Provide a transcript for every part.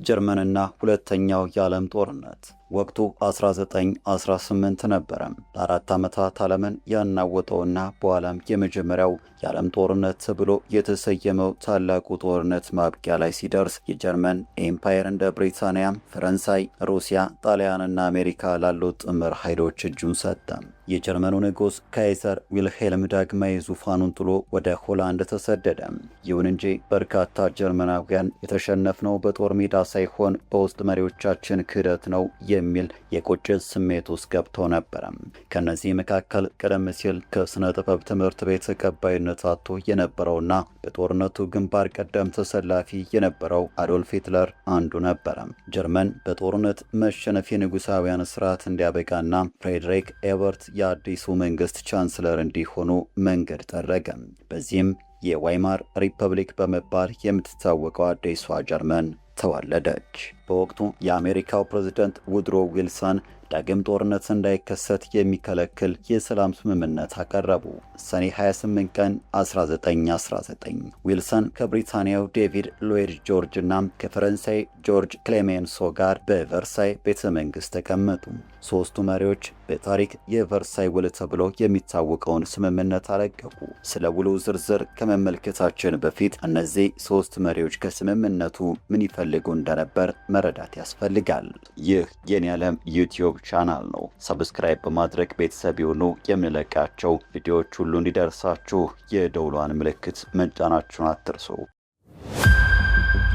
ጀርመንና ሁለተኛው የዓለም ጦርነት። ወቅቱ 1918 ነበረ። ለ4 ዓመታት ዓለምን ያናወጠውና በኋላም የመጀመሪያው የዓለም ጦርነት ተብሎ የተሰየመው ታላቁ ጦርነት ማብቂያ ላይ ሲደርስ የጀርመን ኤምፓየር እንደ ብሪታንያ፣ ፈረንሳይ፣ ሩሲያ፣ ጣሊያንና አሜሪካ ላሉት ጥምር ኃይሎች እጁን ሰጠ። የጀርመኑ ንጉሥ ካይዘር ዊልሄልም ዳግማዊ ዙፋኑን ጥሎ ወደ ሆላንድ ተሰደደ። ይሁን እንጂ በርካታ ጀርመናውያን የተሸነፍነው በጦር ሜዳ ሳይሆን በውስጥ መሪዎቻችን ክህደት ነው የሚል የቁጭት ስሜት ውስጥ ገብተው ነበረ። ከነዚህ መካከል ቀደም ሲል ከስነ ጥበብ ትምህርት ቤት ተቀባይነት አጥቶ የነበረውና በጦርነቱ ግንባር ቀደም ተሰላፊ የነበረው አዶልፍ ሂትለር አንዱ ነበረ። ጀርመን በጦርነት መሸነፍ የንጉሳውያን ስርዓት እንዲያበቃና ፍሬድሪክ ኤበርት የአዲሱ መንግስት ቻንስለር እንዲሆኑ መንገድ ጠረገ። በዚህም የዋይማር ሪፐብሊክ በመባል የምትታወቀው አዲሷ ጀርመን ተወለደች። በወቅቱ የአሜሪካው ፕሬዝደንት ውድሮ ዊልሰን ዳግም ጦርነት እንዳይከሰት የሚከለክል የሰላም ስምምነት አቀረቡ። ሰኔ 28 ቀን 1919 ዊልሰን ከብሪታንያው ዴቪድ ሎይድ ጆርጅ እና ከፈረንሳይ ጆርጅ ክሌሜንሶ ጋር በቨርሳይ ቤተ መንግስት ተቀመጡ። ሶስቱ መሪዎች በታሪክ የቨርሳይ ውል ተብሎ የሚታወቀውን ስምምነት አረቀቁ። ስለ ውሉ ዝርዝር ከመመልከታችን በፊት እነዚህ ሶስት መሪዎች ከስምምነቱ ምን ይፈልጉ እንደነበር መረዳት ያስፈልጋል። ይህ የኔ ዓለም ዩቲዩብ ቻናል ነው። Subscribe በማድረግ ቤተሰብ የሆኑ የምንለቃቸው ቪዲዮዎች ሁሉ እንዲደርሳችሁ የደውሏን ምልክት መጫናችሁን አትርሱ።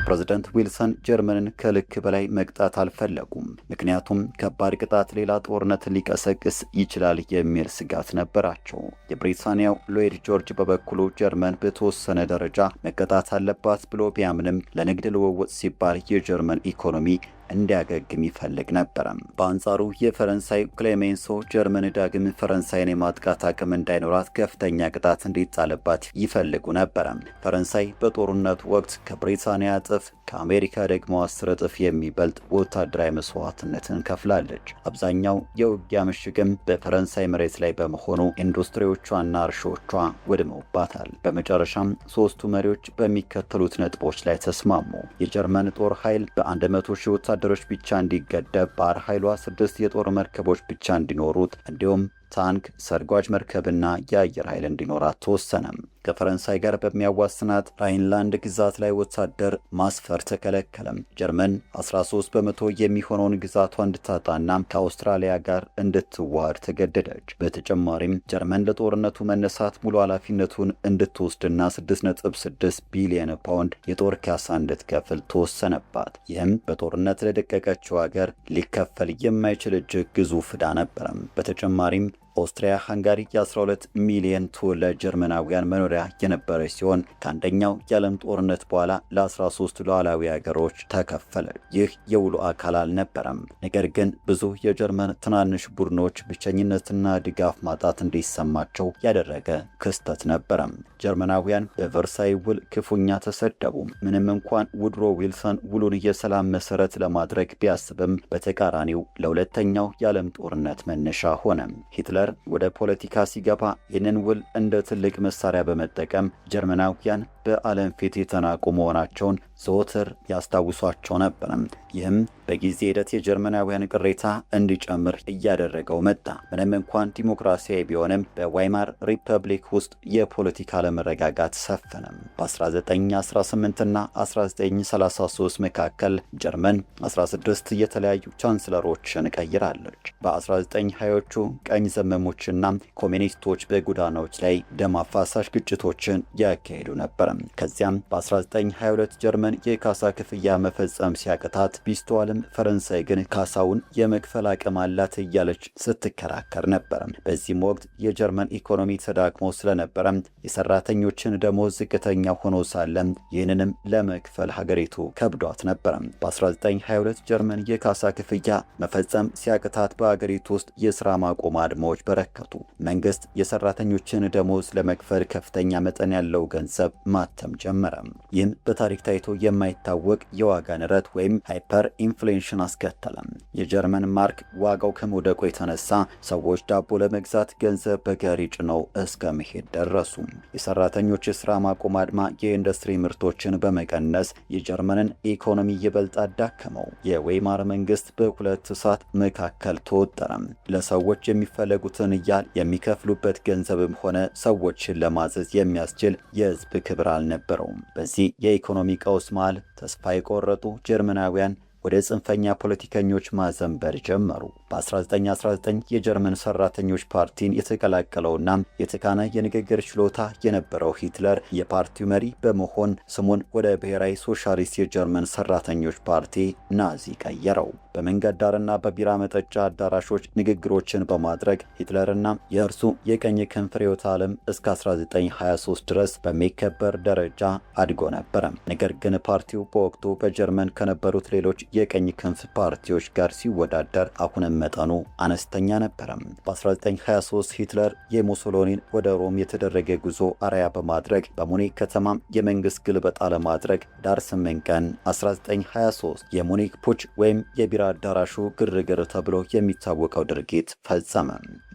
ፕሬዝደንት ዊልሰን ጀርመንን ከልክ በላይ መቅጣት አልፈለጉም። ምክንያቱም ከባድ ቅጣት ሌላ ጦርነት ሊቀሰቅስ ይችላል የሚል ስጋት ነበራቸው። የብሪታንያው ሎይድ ጆርጅ በበኩሉ ጀርመን በተወሰነ ደረጃ መቀጣት አለባት ብሎ ቢያምንም ለንግድ ልውውጥ ሲባል የጀርመን ኢኮኖሚ እንዲያገግም ይፈልግ ነበረ። በአንጻሩ የፈረንሳይ ክሌሜንሶ ጀርመን ዳግም ፈረንሳይን የማጥቃት አቅም እንዳይኖራት ከፍተኛ ቅጣት እንዲጣልባት ይፈልጉ ነበረ። ፈረንሳይ በጦርነቱ ወቅት ከብሪታንያ እጥፍ ከአሜሪካ ደግሞ 10 እጥፍ የሚበልጥ ወታደራዊ መስዋዕትነትን ከፍላለች። አብዛኛው የውጊያ ምሽግም በፈረንሳይ መሬት ላይ በመሆኑ ኢንዱስትሪዎቿና እርሾቿ ወድመውባታል። በመጨረሻም ሶስቱ መሪዎች በሚከተሉት ነጥቦች ላይ ተስማሙ። የጀርመን ጦር ኃይል በ100 ሺህ ወታደሮች ብቻ እንዲገደብ፣ ባህር ኃይሏ 6 የጦር መርከቦች ብቻ እንዲኖሩት እንዲሁም ታንክ፣ ሰርጓጅ መርከብና የአየር ኃይል እንዲኖራት ተወሰነ። ከፈረንሳይ ጋር በሚያዋስናት ራይንላንድ ግዛት ላይ ወታደር ማስፈር ተከለከለም። ጀርመን 13% የሚሆነውን ግዛቷ እንድታጣና ከአውስትራሊያ ጋር እንድትዋሃድ ተገደደች። በተጨማሪም ጀርመን ለጦርነቱ መነሳት ሙሉ ኃላፊነቱን እንድትወስድና 6.6 ቢሊዮን ፓውንድ የጦር ካሳ እንድትከፍል ተወሰነባት። ይህም በጦርነት ለደቀቀችው ሀገር ሊከፈል የማይችል እጅግ ግዙፍ ዕዳ ነበረ። በተጨማሪም ኦስትሪያ ሃንጋሪ የ12 ሚሊዮን ተወላጅ ጀርመናውያን መኖሪያ የነበረች ሲሆን ከአንደኛው የዓለም ጦርነት በኋላ ለ13 ሉዓላዊ ሀገሮች ተከፈለ። ይህ የውሉ አካል አልነበረም። ነገር ግን ብዙ የጀርመን ትናንሽ ቡድኖች ብቸኝነትና ድጋፍ ማጣት እንዲሰማቸው ያደረገ ክስተት ነበረ። ጀርመናውያን በቨርሳይ ውል ክፉኛ ተሰደቡ። ምንም እንኳን ውድሮ ዊልሰን ውሉን የሰላም መሰረት ለማድረግ ቢያስብም በተቃራኒው ለሁለተኛው የዓለም ጦርነት መነሻ ሆነ። ሂትለር ወደ ፖለቲካ ሲገባ ይህንን ውል እንደ ትልቅ መሳሪያ በመጠቀም ጀርመናውያን በዓለም ፊት የተናቁ መሆናቸውን ዘወትር ያስታውሷቸው ነበር። ይህም በጊዜ ሂደት የጀርመናውያን ቅሬታ እንዲጨምር እያደረገው መጣ። ምንም እንኳን ዲሞክራሲያዊ ቢሆንም በዋይማር ሪፐብሊክ ውስጥ የፖለቲካ አለመረጋጋት ሰፈነ። በ1918 እና 1933 መካከል ጀርመን 16 የተለያዩ ቻንስለሮችን ቀይራለች። በ1920ዎቹ ቀኝ ዘመሞችና ኮሚኒስቶች በጎዳናዎች ላይ ደም አፋሳሽ ግጭቶችን ያካሄዱ ነበር። ከዚያም በ1922 ጀርመን የካሳ ክፍያ መፈጸም ሲያቅታት ቢስተዋልም ፈረንሳይ ግን ካሳውን የመክፈል አቅም አላት እያለች ስትከራከር ነበር። በዚህም ወቅት የጀርመን ኢኮኖሚ ተዳክሞ ስለነበረ የሰራተኞችን ደሞዝ ዝቅተኛ ሆኖ ሳለ ይህንንም ለመክፈል ሀገሪቱ ከብዷት ነበር። በ1922 ጀርመን የካሳ ክፍያ መፈጸም ሲያቅታት በሀገሪቱ ውስጥ የስራ ማቆም አድማዎች በረከቱ። መንግስት የሰራተኞችን ደሞዝ ለመክፈል ከፍተኛ መጠን ያለው ገንዘብ ማተም ጀመረ። ይህም በታሪክ ታይቶ የማይታወቅ የዋጋ ንረት ወይም hyperinflation አስከተለ። የጀርመን ማርክ ዋጋው ከመውደቁ የተነሳ ሰዎች ዳቦ ለመግዛት ገንዘብ በጋሪ ጭነው እስከ መሄድ ደረሱ። የሰራተኞች የስራ ማቆም አድማ የኢንዱስትሪ ምርቶችን በመቀነስ የጀርመንን ኢኮኖሚ ይበልጥ አዳከመው። የዌይማር መንግስት በሁለት እሳት መካከል ተወጠረ። ለሰዎች የሚፈለጉትን ያህል የሚከፍሉበት ገንዘብም ሆነ ሰዎችን ለማዘዝ የሚያስችል የህዝብ ክብር አልነበረውም። በዚህ የኢኮኖሚ ቀውስ መሃል ተስፋ የቆረጡ ጀርመናውያን ወደ ጽንፈኛ ፖለቲከኞች ማዘንበል ጀመሩ። በ1919 የጀርመን ሰራተኞች ፓርቲን የተቀላቀለውና የተካነ የንግግር ችሎታ የነበረው ሂትለር የፓርቲው መሪ በመሆን ስሙን ወደ ብሔራዊ ሶሻሊስት የጀርመን ሰራተኞች ፓርቲ ናዚ ቀየረው። በመንገድ ዳርና በቢራ መጠጫ አዳራሾች ንግግሮችን በማድረግ ሂትለርና የእርሱ የቀኝ ክንፍ ርዕዮተ ዓለም እስከ 1923 ድረስ በሚከበር ደረጃ አድጎ ነበረ። ነገር ግን ፓርቲው በወቅቱ በጀርመን ከነበሩት ሌሎች የቀኝ ክንፍ ፓርቲዎች ጋር ሲወዳደር አሁንም መጠኑ አነስተኛ ነበረ። በ1923 ሂትለር የሙሶሎኒን ወደ ሮም የተደረገ ጉዞ አርአያ በማድረግ በሙኒክ ከተማ የመንግስት ግልበጣ ለማድረግ ህዳር 8 ቀን 1923 የሙኒክ ፑች ወይም የቢራ አዳራሹ ግርግር ተብሎ የሚታወቀው ድርጊት ፈጸመ።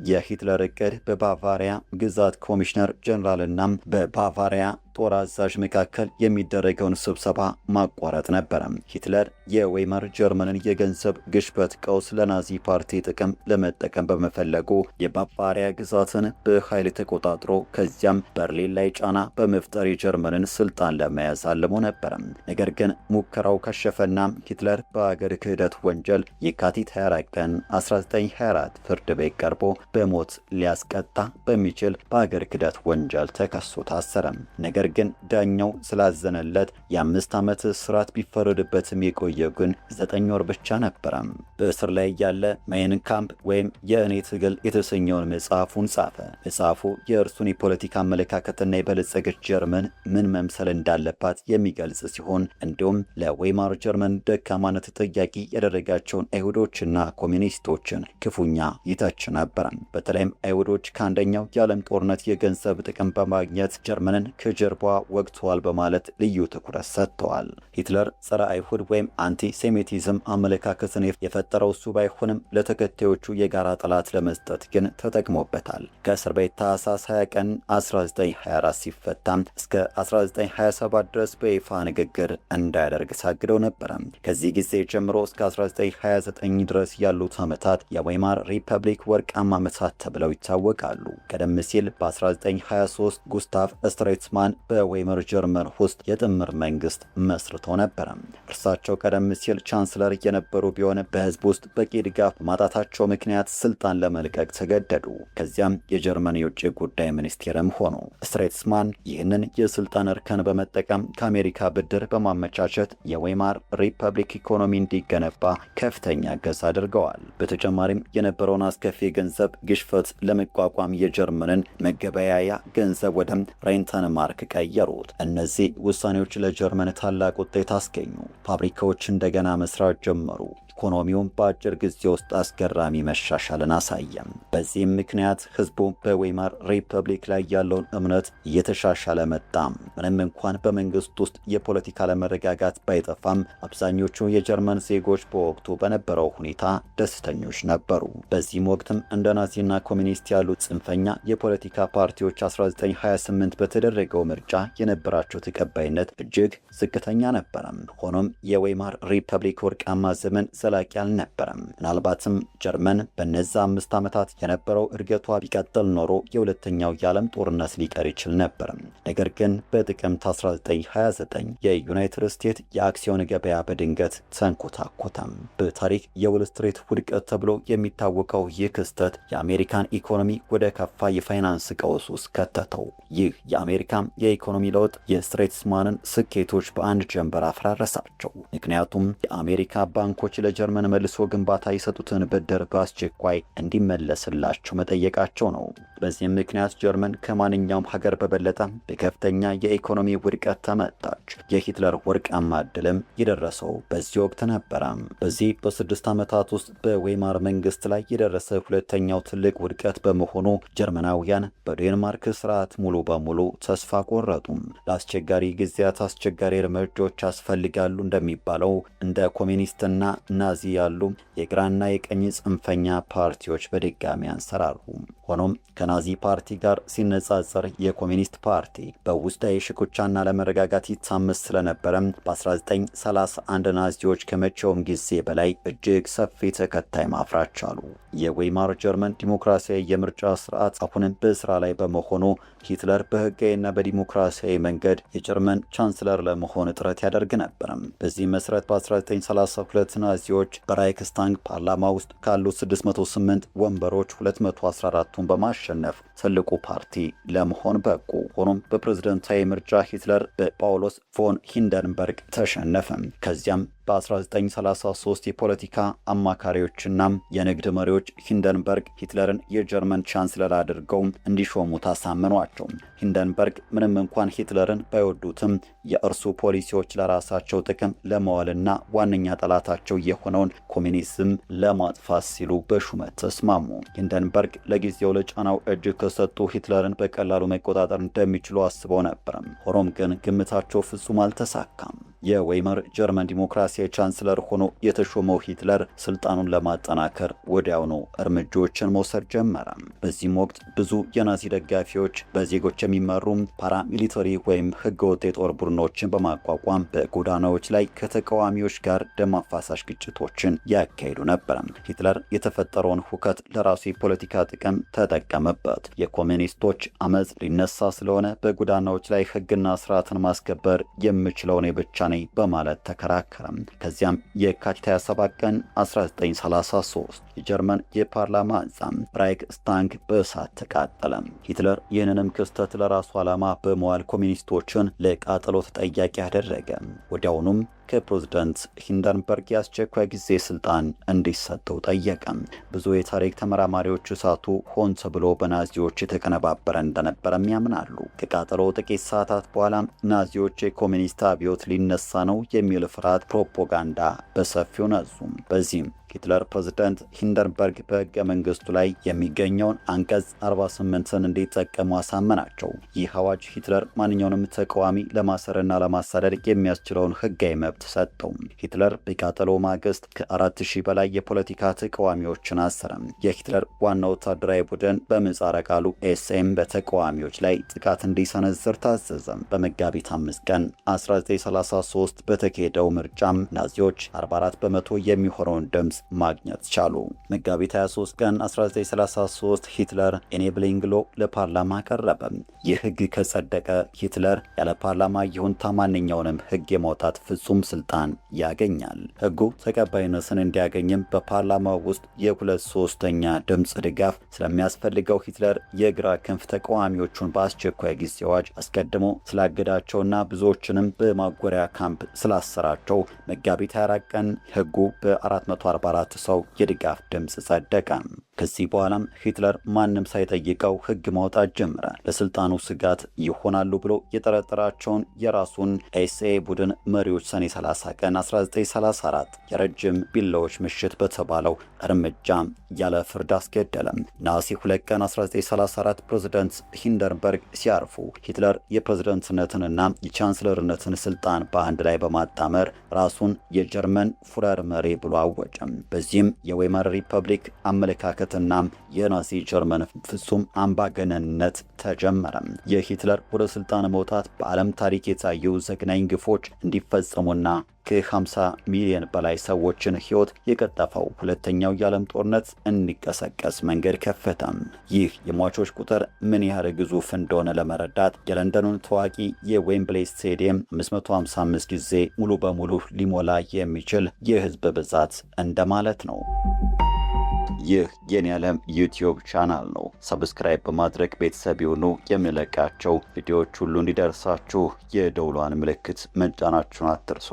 የሂትለር እቅድ በባቫሪያ ግዛት ኮሚሽነር ጀነራልና በባቫሪያ ጦር አዛዥ መካከል የሚደረገውን ስብሰባ ማቋረጥ ነበረ። ሂትለር የዌይማር ጀርመንን የገንዘብ ግሽበት ቀውስ ለናዚ ፓርቲ ጥቅም ለመጠቀም በመፈለጉ የባቫሪያ ግዛትን በኃይል ተቆጣጥሮ ከዚያም በርሊን ላይ ጫና በመፍጠር የጀርመንን ስልጣን ለመያዝ አልሞ ነበረ። ነገር ግን ሙከራው ከሸፈና ሂትለር በአገር ክህደት ወንጀል የካቲት 24 ቀን 1924 ፍርድ ቤት ቀርቦ በሞት ሊያስቀጣ በሚችል በአገር ክህደት ወንጀል ተከሶ ታሰረ። ነገር ግን ዳኛው ስላዘነለት የ5 ዓመት እስራት ቢፈረድበትም የቆየው ግን 9 ወር ብቻ ነበረ። በእስር ላይ እያለ ማይን ካምፕ ወይም የእኔ ትግል የተሰኘውን መጽሐፉን ጻፈ። መጽሐፉ የእርሱን የፖለቲካ አመለካከትና የበለጸገች ጀርመን ምን መምሰል እንዳለባት የሚገልጽ ሲሆን እንዲሁም ለዌይማር ጀርመን ደካማነት ተጠያቂ ያደረጋቸውን አይሁዶችና ኮሚኒስቶችን ክፉኛ ይተች ነበረ። በተለይም አይሁዶች ከአንደኛው የዓለም ጦርነት የገንዘብ ጥቅም በማግኘት ጀርመንን ከጀርባ ወግተዋል በማለት ልዩ ትኩረት ሰጥተዋል። ሂትለር ጸረ አይሁድ ወይም anti Semitism አመለካከትን የፈጠረው እሱ ባይሆንም ለተከታዮቹ የጋራ ጠላት ለመስጠት ግን ተጠቅሞበታል። ከእስር ቤት ታህሳስ 20 ቀን 1924 ሲፈታም እስከ 1927 ድረስ በይፋ ንግግር እንዳያደርግ ታግደው ነበረ። ከዚህ ጊዜ ጀምሮ እስከ 1929 ድረስ ያሉት ዓመታት የዌይማር ሪፐብሊክ ወርቃማ ዓመታት ተብለው ይታወቃሉ። ቀደም ሲል በ1923 ጉስታፍ ስትሬትስማን በዌይማር ጀርመን ውስጥ የጥምር መንግስት መስርተው ነበረ። እርሳቸው ቀደም ሲል ቻንስለር የነበሩ ቢሆን በህዝብ ውስጥ በቂ ድጋፍ በማጣታቸው ምክንያት ስልጣን ለመልቀቅ ተገደዱ። ከዚያም የጀርመን የውጭ ጉዳይ ሚኒስቴርም ሆኑ። ስትሬትስማን ይህንን የስልጣን እርከን በመጠቀም ከአሜሪካ ብድር በማመቻቸት የዌይማር ሪፐብሊክ ኢኮኖሚ እንዲገነባ ከፍተኛ እገዛ አድርገዋል። በተጨማሪም የነበረውን አስከፊ የገንዘብ ግሽበት ለመቋቋም የጀርመንን መገበያያ ገንዘብ ወደ ሬንተን ማርክ ቀየሩት። እነዚህ ውሳኔዎች ለጀርመን ታላቅ ውጤት አስገኙ። ፋብሪካዎች እንደገና መስራት ጀመሩ። ኢኮኖሚውም በአጭር ጊዜ ውስጥ አስገራሚ መሻሻልን አሳየም። በዚህም ምክንያት ህዝቡ በዌይማር ሪፐብሊክ ላይ ያለውን እምነት እየተሻሻለ መጣ። ምንም እንኳን በመንግስት ውስጥ የፖለቲካ አለመረጋጋት ባይጠፋም አብዛኞቹ የጀርመን ዜጎች በወቅቱ በነበረው ሁኔታ ደስተኞች ነበሩ። በዚህም ወቅትም እንደ ናዚና ኮሚኒስት ያሉ ጽንፈኛ የፖለቲካ ፓርቲዎች 1928 በተደረገው ምርጫ የነበራቸው ተቀባይነት እጅግ ዝቅተኛ ነበረ። ሆኖም የዌይማር ሪፐብሊክ ወርቃማ ዘመን ዘላቂ አልነበረም። ምናልባትም ጀርመን በነዛ 5 ዓመታት የነበረው እድገቷ ቢቀጥል ኖሮ የሁለተኛው የዓለም ጦርነት ሊቀር ይችል ነበር። ነገር ግን በጥቅምት 1929 የዩናይትድ ስቴትስ የአክሲዮን ገበያ በድንገት ተንኮታኮተም። በታሪክ የዎል ስትሪት ውድቀት ተብሎ የሚታወቀው ይህ ክስተት የአሜሪካን ኢኮኖሚ ወደ ከፋ የፋይናንስ ቀውስ ውስጥ ከተተው። ይህ የአሜሪካ የኢኮኖሚ ለውጥ የስትሬትስማንን ስኬቶች በአንድ ጀንበር አፈራረሳቸው። ምክንያቱም የአሜሪካ ባንኮች ለጀርመን ለጀርመን መልሶ ግንባታ የሰጡትን ብድር በአስቸኳይ እንዲመለስላቸው መጠየቃቸው ነው። በዚህም ምክንያት ጀርመን ከማንኛውም ሀገር በበለጠ በከፍተኛ የኢኮኖሚ ውድቀት ተመታች። የሂትለር ወርቃማ ዕድልም የደረሰው በዚህ ወቅት ነበረ። በዚህ በ6 ዓመታት ውስጥ በዌይማር መንግስት ላይ የደረሰ ሁለተኛው ትልቅ ውድቀት በመሆኑ ጀርመናውያን በዴንማርክ ስርዓት ሙሉ በሙሉ ተስፋ ቆረጡ። ለአስቸጋሪ ጊዜያት አስቸጋሪ እርምጃዎች ያስፈልጋሉ እንደሚባለው፣ እንደ ኮሚኒስትና ናዚ ያሉ የግራና የቀኝ ጽንፈኛ ፓርቲዎች በድጋሚ አንሰራሩ። ሆኖም ከናዚ ፓርቲ ጋር ሲነጻጸር የኮሚኒስት ፓርቲ በውስጣዊ ሽኩቻና አለመረጋጋት ይታመስ ስለነበረ በ1931 ናዚዎች ከመቼውም ጊዜ በላይ እጅግ ሰፊ ተከታይ ማፍራት ቻሉ። የዌይማር ጀርመን ዲሞክራሲያዊ የምርጫ ስርዓት አሁንም በስራ ላይ በመሆኑ ሂትለር በህጋዊና በዲሞክራሲያዊ መንገድ የጀርመን ቻንስለር ለመሆን ጥረት ያደርግ ነበር። በዚህ መሰረት በ1932 ናዚዎች በራይክስታግ ፓርላማ ውስጥ ካሉት 608 ወንበሮች 214ቱን በማሸነፍ ትልቁ ፓርቲ ለመሆን በቁ። ሆኖም በፕሬዝደንታዊ ምርጫ ሂትለር በጳውሎስ ፎን ሂንደንበርግ ተሸነፈ። ከዚያም በ1933 የፖለቲካ አማካሪዎችና የንግድ መሪዎች ሂንደንበርግ ሂትለርን የጀርመን ቻንስለር አድርገው እንዲሾሙ አሳመኗቸው። ሂንደንበርግ ምንም እንኳን ሂትለርን ባይወዱትም የእርሱ ፖሊሲዎች ለራሳቸው ጥቅም ለመዋልና ዋነኛ ጠላታቸው የሆነውን ኮሚኒዝም ለማጥፋት ሲሉ በሹመት ተስማሙ። ሂንደንበርግ ለጊዜው ለጫናው እጅ ከሰጡ ሂትለርን በቀላሉ መቆጣጠር እንደሚችሉ አስበው ነበር። ሆኖም ግን ግምታቸው ፍጹም አልተሳካም። የዌይመር ጀርመን ዲሞክራሲያዊ ቻንስለር ሆኖ የተሾመው ሂትለር ስልጣኑን ለማጠናከር ወዲያውኑ እርምጃዎችን መውሰድ ጀመረ። በዚህም ወቅት ብዙ የናዚ ደጋፊዎች በዜጎች የሚመሩ paramilitary ወይም ህገወጥ የጦር ቡድኖችን በማቋቋም በጎዳናዎች ላይ ከተቃዋሚዎች ጋር ደም አፋሳሽ ግጭቶችን ያካሂዱ ነበር። ሂትለር የተፈጠረውን ሁከት ለራሱ የፖለቲካ ጥቅም ተጠቀመበት። የኮሚኒስቶች አመፅ ሊነሳ ስለሆነ በጎዳናዎች ላይ ህግና ስርዓትን ማስከበር የምችለው እኔ ብቻ ነኝ በማለት ተከራከረ። ከዚያም የካቲት 27 ቀን 1933 የጀርመን የፓርላማ ህንፃ ራይክስታግ በእሳት ተቃጠለ። ሂትለር ይህንንም ክስተት ለራሱ ዓላማ በመዋል ኮሚኒስቶችን ለቃጠሎ ተጠያቂ አደረገ። ወዲያውኑም ከፕሬዝዳንት ሂንደንበርግ የአስቸኳይ ጊዜ ስልጣን እንዲሰጠው ጠየቀ። ብዙ የታሪክ ተመራማሪዎች እሳቱ ሆን ተብሎ በናዚዎች የተቀነባበረ እንደነበረም ያምናሉ። ከቃጠሎ ጥቂት ሰዓታት በኋላ ናዚዎች የኮሚኒስት አብዮት ሊነሳ ነው የሚል ፍርሃት ፕሮፓጋንዳ በሰፊው ነዙ። በዚህም ሂትለር ፕሬዝዳንት ሂንደንበርግ በህገ መንግስቱ ላይ የሚገኘውን አንቀጽ 48ን እንዲጠቀሙ አሳመናቸው። ይህ አዋጅ ሂትለር ማንኛውንም ተቃዋሚ ለማሰርና ለማሳደድ የሚያስችለውን ህጋዊ መብት ሰጠው። ሂትለር በቃጠሎ ማግስት ከ4000 በላይ የፖለቲካ ተቃዋሚዎችን አሰረ። የሂትለር ዋና ወታደራዊ ቡድን፣ በምህጻረ ቃሉ ኤስኤም፣ በተቃዋሚዎች ላይ ጥቃት እንዲሰነዝር ታዘዘ። በመጋቢት 5 ቀን 1933 በተካሄደው ምርጫም ናዚዎች 44% የሚሆነውን ድምፅ ማግኘት ቻሉ። መጋቢት 23 ቀን 1933 ሂትለር enabling law ለፓርላማ ቀረበ። ይህ ህግ ከጸደቀ ሂትለር ያለ ፓርላማ ይሁንታ ማንኛውንም ህግ የማውጣት ፍጹም ስልጣን ያገኛል። ህጉ ተቀባይነትን እንዲያገኝም በፓርላማው ውስጥ የ2/3 ድምፅ ድጋፍ ስለሚያስፈልገው ሂትለር የግራ ክንፍ ተቃዋሚዎቹን በአስቸኳይ ጊዜ አዋጅ አስቀድሞ ስላገዳቸውና ብዙዎችንም በማጎሪያ ካምፕ ስላሰራቸው መጋቢት 24 ቀን ህጉ በ444 ሰው የድጋፍ ድምፅ ጸደቀ። ከዚህ በኋላም ሂትለር ማንም ሳይጠይቀው ህግ ማውጣት ጀመረ። ለስልጣኑ ስጋት ይሆናሉ ብሎ የጠረጠራቸውን የራሱን ኤስኤ ቡድን መሪዎች ሰኔ 30 ቀን 1934 የረጅም ቢላዎች ምሽት በተባለው እርምጃ ያለ ፍርድ አስገደለ። ነሐሴ 2 ቀን 1934 ፕሬዝደንት ሂንደንበርግ ሲያርፉ ሂትለር የፕሬዝደንትነትንና የቻንስለርነትን ስልጣን በአንድ ላይ በማጣመር ራሱን የጀርመን ፉረር መሪ ብሎ አወጀ። በዚህም የዌይማር ሪፐብሊክ አመለካከትና የናዚ ጀርመን ፍጹም አምባገነንነት ተጀመረ። የሂትለር ወደ ስልጣን መውጣት በዓለም ታሪክ የታዩ ዘግናኝ ግፎች እንዲፈጸሙና ከ50 ሚሊዮን በላይ ሰዎችን ሕይወት የቀጠፈው ሁለተኛው የዓለም ጦርነት እንዲቀሰቀስ መንገድ ከፈተ። ይህ የሟቾች ቁጥር ምን ያህል ግዙፍ እንደሆነ ለመረዳት የለንደኑን ታዋቂ የዌምብሌይ ስቴዲየም 555 ጊዜ ሙሉ በሙሉ ሊሞላ የሚችል የህዝብ ብዛት እንደማለት ነው። ይህ የኔ ዓለም ዩቲዩብ ቻናል ነው። Subscribe በማድረግ ቤተሰብ ይሁኑ። የምለቃቸው ቪዲዮዎች ሁሉ እንዲደርሳችሁ የደውሏን ምልክት መጫናችሁን አትርሱ።